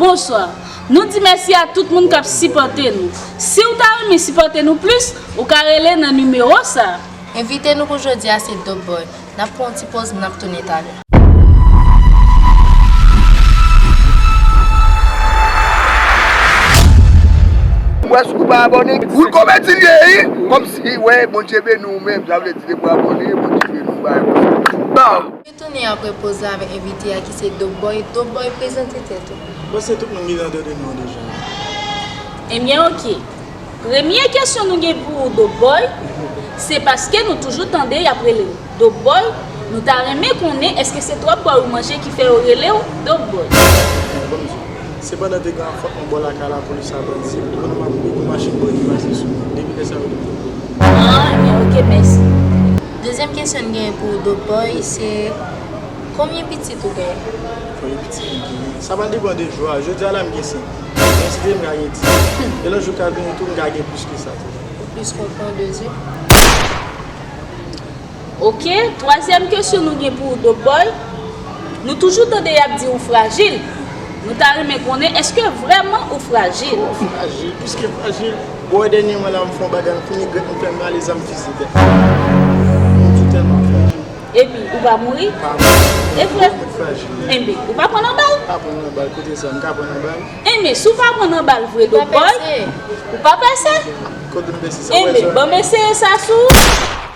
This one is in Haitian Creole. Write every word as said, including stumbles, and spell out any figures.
Bonswa. Nou di mèsi a tout moun k ap sipòte nou. Si w ta renmen sipòte nou plis, ou ka rele nan nimewo sa. Envite nou pou jodi a se Dope Boy. N ap pran yon ti poz, n ap tounen talè. Ou wè si w pa abòne, ou komèt li ye, wi. Kòmsi, wè, Bondye beni w menm. Sa vle di depi w abòne, Bondye beni w, bagay konsa. Bon. Retounen apre poz la avèk envite a ki se Dope Boy. Dope Boy, prezante tèt ou. Bon, se tout moun ki tande de non deja. Ebyen, oke. Premye kesyon nou gen pou ou, Dope Boy, se paske nou toujou tande y ap rele w Dope Boy, nou ta renmen konnen èske se twòp bòy ou manje ki fè yo rele w Dope Boy? Bon, se pandan te gen afwontman bò lakay lapolis a bandi, pandan m ap goumen pou machin bandi pase sou mwen. Depi lè sa yo di m Dope Boy. Ah, ebyen, oke, mèsi. Dezyèm kesyon n gen pou ou, Dope Boy, se konbyen pitit ou genyen? Konbyen pitit m genyen? Sa va depann de jou a. Jodi a la, m gen senk. Men si Dye vle, m ka gen dis. E lòt jou ka vini tou, m ka gen plis ke sa tou. Ou plis konprann de zye. Oke, twazyèm kesyon nou gen pou ou, Dope Boy. Nou toujou tande y ap di ou frajil. Nou ta renmen konnen, èske vrèman ou frajil? Frajil, plis ke frajil. Bon, dènyèman la, m fè yon bagay, m fini grèt, m fè m rale zam fizi tèt. M di tèlman frajil. Epi, ou pa mouri? Pa mouri. E vre? Mwen frajil. Enben, ou pa pran nan bal? Pa pran nan bal, kote sa, m ka pran nan bal? Enben, si w pa pran nan bal vre, Dope Boy, ou pa pèse? Kote m pèse sa? Enben, ban m eseye sa sou ou.